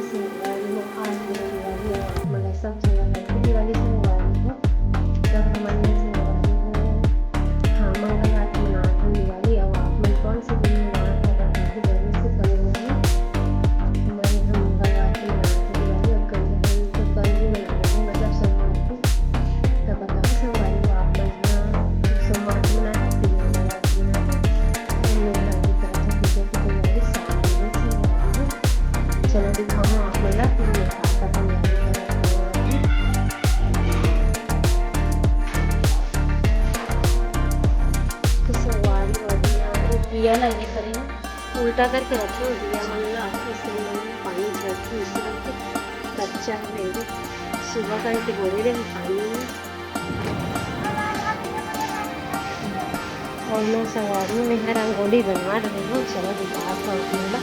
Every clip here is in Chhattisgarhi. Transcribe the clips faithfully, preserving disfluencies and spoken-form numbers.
संगवारी हो, आज दिवाली अउ आप मन ला सब जगह Happy दिवाली संगवारी हो। त हमन संगवारी हो, हाँ, मंगलवार के मनात हन दिवाली, अउ आप मन कौन से दिन मनात हव, बता दीजिए जरूर से comment में। हमन ह मंगलवार के मनात हन दिवाली, अउ कल हम तो कल भी मना रहे हैं, मतलब सोमवार को। त बताओ संगवारी हो, आप मन ह सोमवार के मनात हव कि मंगलवार के मनात हव? हम लोग रात की तरफ से पूजा की तैयारी शाम में संगवारी हो। चलो दिखाऊँ आप मन ला, फिर ये आपका तैयारी करत हूँ। तो संगवारी हो गया, ये दिया ना, ये करें उल्टा करके रखे हो दिया मन ला, इसलिए मन में पानी झरती, इसी करके कच्चा है मेरे। सुबह का इनके बोले रहे पानी में। अउ मैं संगवारी में ह रंगोली बना रही हूँ। चलो दिखात हव आप मन ला,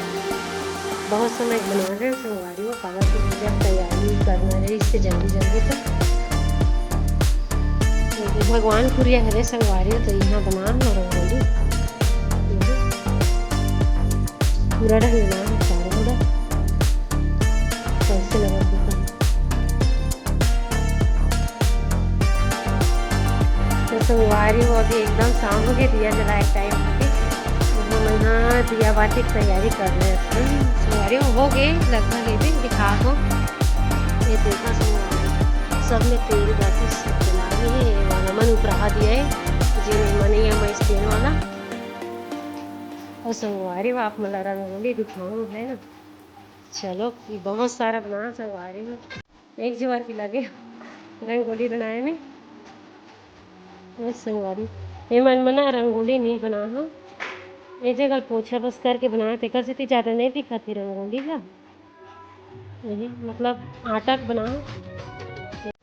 बहुत समय बना रहे हैं संगवारी में, काबर कि पूजा के तैयारी करना रहे, इससे जल्दी जल्दी तो। ये भगवान कुरिया हरे संगवारी हो, तो यहाँ बना हव रंगोली। पूरा रंग बना हव चारों ओर। कैसे लगत दिखा? तो संगवारी हो, अभी एकदम शाम हो गए, दिया जलाए टाइम हो गए। तो हम यहाँ दिया बाती की तैयारी कर रहे हैं। संगवारी हो, हो गए लगभग, ये भी दिखा दो। ये देखो संगवारी, सब में तेल बाती सब जला रही है। ये वाला मन उपरा दिया है, जे मन ये मैं तेल वाला। अउ संगवारी हो, आप मन ला रंगोली दिखाऊँ है ना। चलो, बहुत सारा बना संगवारी हो। एक जुआर की लगे रंगोली बनाए में। बस संगवारी, ये मन मना रंगोली नहीं बना हो, ये जगह पोछा बस करके बनाए, तेकर सेती ज्यादा नहीं दिखत हे रंगोली ला। यही मतलब आटा के बनाओ,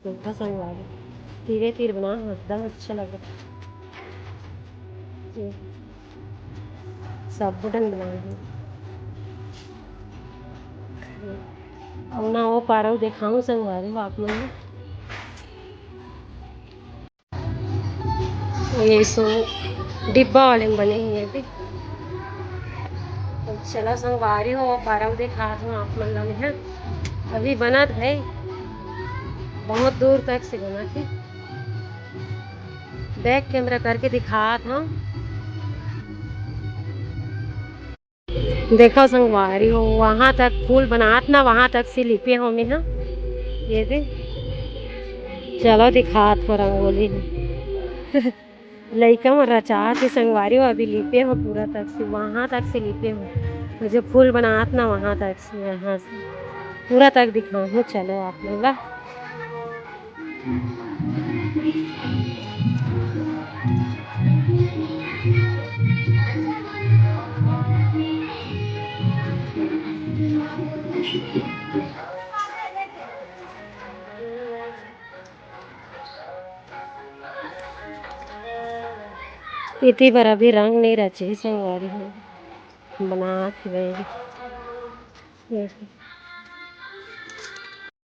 देखो संगवारी, तीरे तीर बनाओ, एकदम अच्छा लगे। ये सब बटन बनाए हैं। अब ना वो पारव देखाऊं संगवारी हो आप मन ला। ये सो डिब्बा वाले में बने हुए हैं भी। अब चला संगवारी हो, पारव देखात हूँ आप मन ला मैं। अभी बनत है, बहुत दूर तक से बनत है। Back camera करके दिखात हूँ। देखो संगवारी हो, वहां तक फूल बनात ना, वहां तक से लिपे हो में, हाँ। ये दे, चलो दिखात हो रंगोली। लइका मन रचात हे संगवारी हो, अभी लिपे हो पूरा तक से, वहां तक से लिपे हो। तो जो फूल बनात ना, वहां तक से, यहाँ से पूरा तक दिखाऊँ, चलो आप लोग ला। इति बर अभी रंग नहीं रचे संगवारी हो, बनात हे।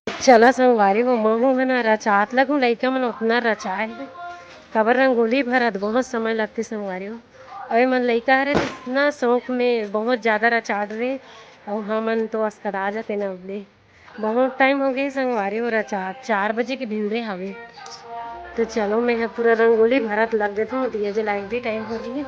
चला संगवारी हो, महू ह ना रचात लगहूँ, लइका मन ओतना रचाए हे। काबर रंगोली भरत बहुत समय लगथे संगवारी हो। अउ ए मन लइका हरे, तो इतना शौक में बहुत ज्यादा रचात रहे, अउ हमन तो अस्करा जाते ना अबले। बहुत टाइम हो गए संगवारी हो रचात, चार बजे के भिंदे हवे। तो चलो, मैं ह पूरा रंगोली भरत लग देता हूँ, दिया जलाए भी टाइम हो गई है।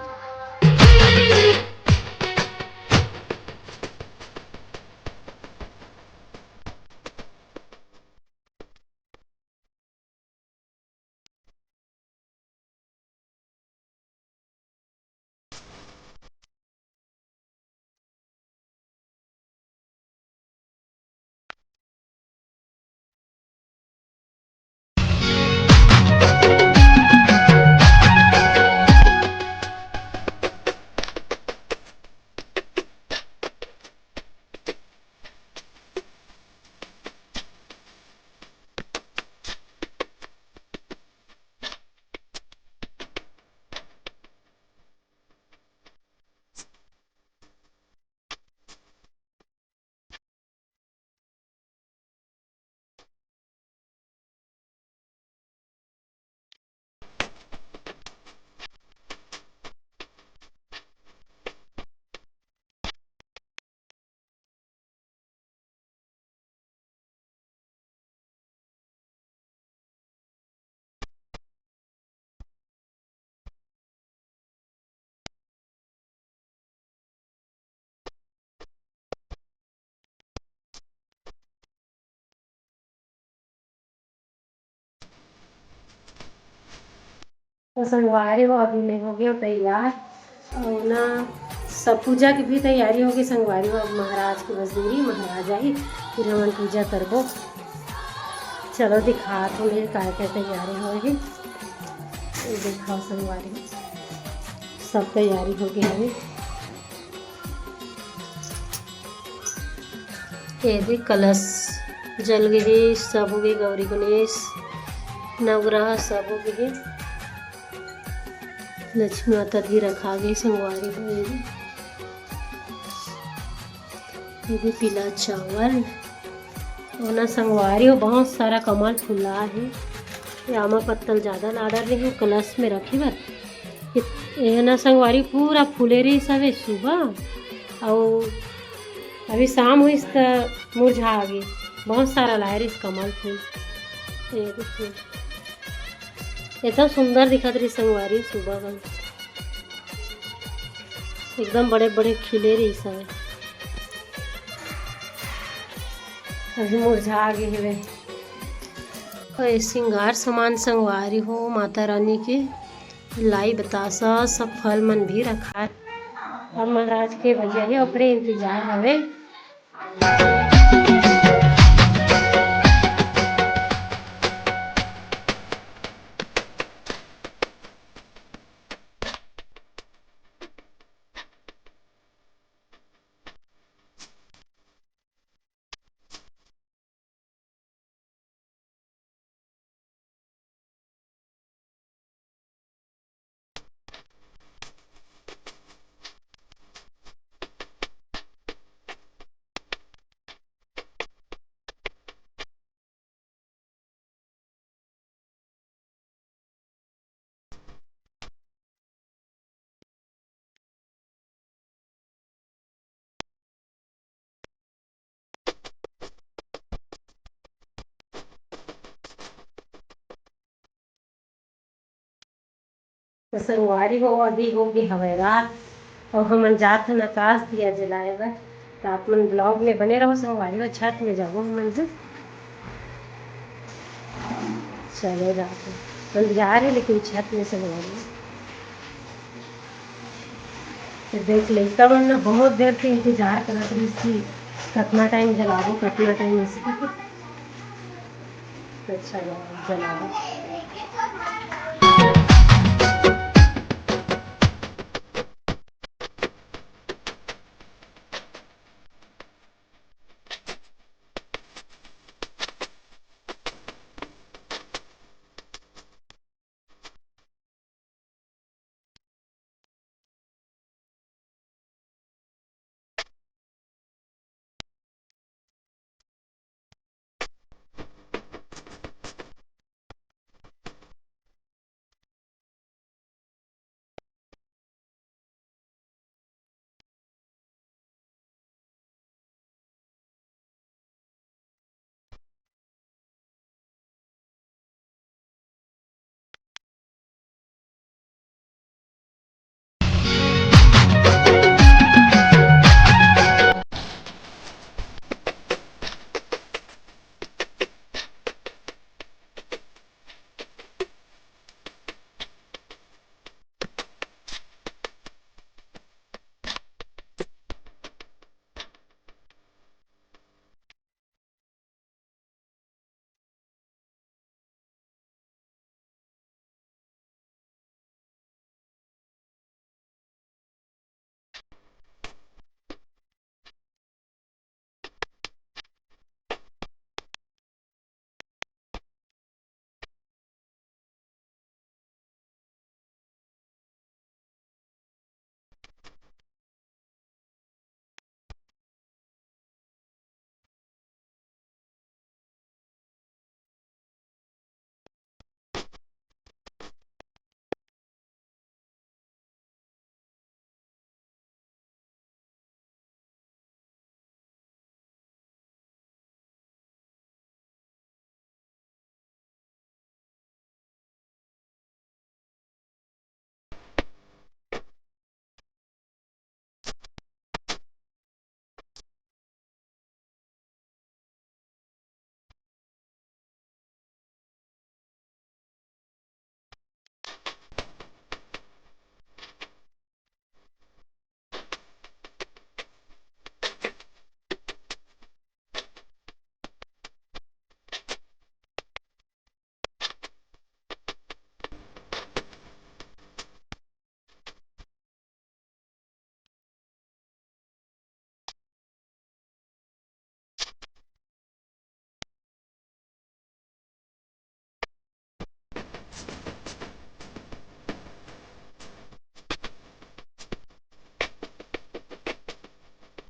संगवारी हो, अभी मैं हो गए तैयार। अउ ना, सब पूजा के भी तैयारी हो गई संगवारी हो। अब महाराज के बस दूरी, महाराज आही, फिर हमन पूजा करबो। चलो दिखात हो मेरे काय काय तैयारी हो गई। ये देखो संगवारी, सब तैयारी हो गई हवे। ये दे कलश जल गे हे, सब हो गे, गौरी गणेश नवग्रह सब हो गे हे। लक्ष्मी माता भी रखा गे संगवारी हो। ये दे, ये दे पीला चावल। ओना संगवारी हो, बहुत सारा कमल फुला हे। ये आमा पत्तल ज्यादा लाडर रही, कलश में रखे बर। ये, ये ना संगवारी पूरा फूले रही सबे सुबह, अउ अभी शाम होइस त मुरझा गे। बहुत सारा लाए रहिस कमल फूल। ये देखो, इतना सुंदर दिखत रही संगवारी सुबह का, एकदम बड़े बड़े खिले रही सब, अभी मुरझा गे हवे। तो ये श्रृंगार सामान संगवारी हो माता रानी के, लाई बतासा, सब फल मन भी रखाए। अब महाराज के भैया हे, ओकरे इंतजार हवे। तो संगवारी हो, अभी हो गे हवय रात, अउ हमन जात हन आकाश दिया जलाए बर। तो आप मन vlog में बने रहो संगवारी हो, छत में जाबो हमन तो। चलो जाते, अंधियार हे लेकिन छत में संगवारी हो। तो देख, लइका मन ना बहुत देर से इंतजार करत रहिस कि कतना टाइम जलाबो, कतना टाइम ऐसे करके। तो चलो, जलाबो।